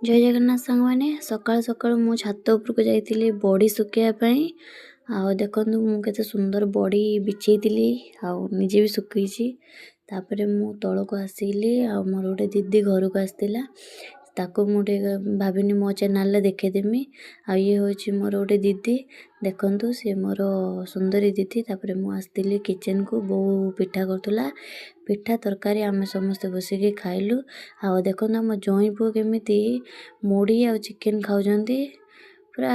ଜୟ ଜଗନ୍ନାଥ ସାଙ୍ଗମାନେ। ସକାଳୁ ସକାଳୁ ମୁଁ ଛାତ ଉପରକୁ ଯାଇଥିଲି ବଡ଼ି ଶୁଖେଇବା ପାଇଁ। ଆଉ ଦେଖନ୍ତୁ, ମୁଁ କେତେ ସୁନ୍ଦର ବଡ଼ି ବିଛେଇଥିଲି ଆଉ ନିଜେ ବି ଶୁଖେଇଛି। ତାପରେ ମୁଁ ତଳକୁ ଆସିଲି ଆଉ ମୋର ଗୋଟେ ଦିଦି ଘରକୁ ଆସିଥିଲା, ତାକୁ ମୁଁ ଟିକେ ଭାବିନି ମୋ ଚ୍ୟାନେଲରେ ଦେଖେଇଦେମି। ଆଉ ଇଏ ହେଉଛି ମୋର ଗୋଟେ ଦିଦି, ଦେଖନ୍ତୁ, ସିଏ ମୋର ସୁନ୍ଦରୀ ଦିଦି। ତାପରେ ମୁଁ ଆସିଥିଲି କିଚେନକୁ। ବୋଉ ପିଠା କରୁଥିଲା। ପିଠା ତରକାରୀ ଆମେ ସମସ୍ତେ ବସିକି ଖାଇଲୁ। ଆଉ ଦେଖନ୍ତୁ, ଆମ ଜୋଇଁ ପୁଅ କେମିତି ମୁଢ଼ି ଆଉ ଚିକେନ ଖାଉଛନ୍ତି, ପୁରା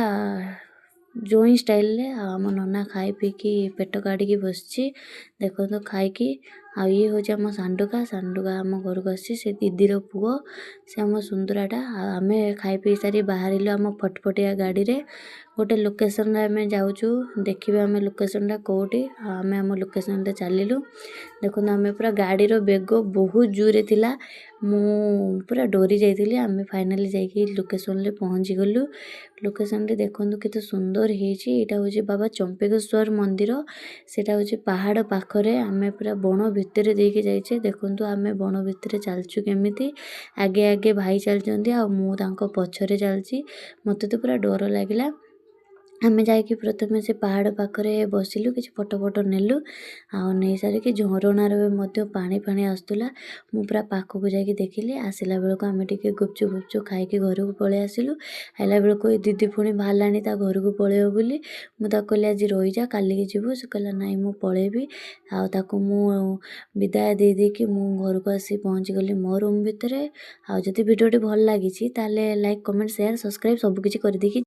ଜୋଇଁ ଷ୍ଟାଇଲରେ। ଆଉ ଆମ ନନା ଖାଇ ପିଇକି ପେଟ କାଢ଼ିକି ବସିଛି, ଦେଖନ୍ତୁ ଖାଇକି। ଆଉ ଇଏ ହେଉଛି ଆମ ସାଣ୍ଡୁକା। ସାଣ୍ଡୁକା ଆମ ଘରକୁ ଆସିଛି, ସେ ଦିଦିର ପୁଅ, ସେ ଆମ ସୁନ୍ଦରାଟା। ଆଉ ଆମେ ଖାଇ ପିଇ ସାରି ବାହାରିଲୁ ଆମ ଫଟଫଟିଆ ଗାଡ଼ିରେ। ଗୋଟେ ଲୋକେସନରେ ଆମେ ଯାଉଛୁ, ଦେଖିବେ ଆମେ ଲୋକେସନଟା କେଉଁଠି। ଆଉ ଆମେ ଆମ ଲୋକେସନରେ ଚାଲିଲୁ। ଦେଖନ୍ତୁ, ଆମେ ପୁରା ଗାଡ଼ିର ବେଗ ବହୁତ ଜୋରେ ଥିଲା, ମୁଁ ପୁରା ଡରି ଯାଇଥିଲି। ଆମେ ଫାଇନାଲି ଯାଇକି ଲୋକେସନରେ ପହଞ୍ଚିଗଲୁ। ଲୋକେସନରେ ଦେଖନ୍ତୁ କେତେ ସୁନ୍ଦର ହେଇଛି। ଏଇଟା ହେଉଛି ବାବା ଚମ୍ପକେଶ୍ୱର ମନ୍ଦିର। ସେଇଟା ହେଉଛି ପାହାଡ଼ ପାଖରେ। ଆମେ ପୁରା ବଣ ଭିତରେ ଦେଇକି ଯାଇଛେ। ଦେଖନ୍ତୁ, ଆମେ ବଣ ଭିତରେ ଚାଲିଛୁ କେମିତି। ଆଗେ ଆଗେ ଭାଇ ଚାଲିଛନ୍ତି ଆଉ ମୁଁ ତାଙ୍କ ପଛରେ ଚାଲିଛି। ମୋତେ ତ ପୁରା ଡର ଲାଗିଲା। ଆମେ ଯାଇକି ପ୍ରଥମେ ସେ ପାହାଡ଼ ପାଖରେ ବସିଲୁ, କିଛି ଫଟୋ ଫଟୋ ନେଲୁ। ଆଉ ନେଇସାରିକି ଝରଣାରେ ବି ମଧ୍ୟ ପାଣି ଫାଣି ଆସୁଥିଲା, ମୁଁ ପୁରା ପାଖକୁ ଯାଇକି ଦେଖିଲି। ଆସିଲା ବେଳକୁ ଆମେ ଟିକେ ଗୁପଚୁପ୍ ଫୁପଚୁପ୍ ଖାଇକି ଘରକୁ ପଳେଇ ଆସିଲୁ। ଆସିଲା ବେଳକୁ ଏ ଦିଦି ପୁଣି ବାହାରିଲାଣି ତା ଘରକୁ ପଳେଇବ ବୋଲି। ମୁଁ ତାକୁ କହିଲି, ଆଜି ରହିଯା, କାଲିକି ଯିବୁ। ସେ କହିଲା, ନାଇଁ, ମୁଁ ପଳେଇବି। ଆଉ ତାକୁ ମୁଁ ବିଦାୟ ଦେଇ ଦେଇକି ମୁଁ ଘରକୁ ଆସି ପହଞ୍ଚିଗଲି ମୋ ରୁମ୍ ଭିତରେ। ଆଉ ଯଦି ଭିଡ଼ିଓଟି ଭଲ ଲାଗିଛି, ତାହେଲେ ଲାଇକ୍, କମେଣ୍ଟ, ସେୟାର, ସବସ୍କ୍ରାଇବ୍ ସବୁକିଛି କରିଦେଇକି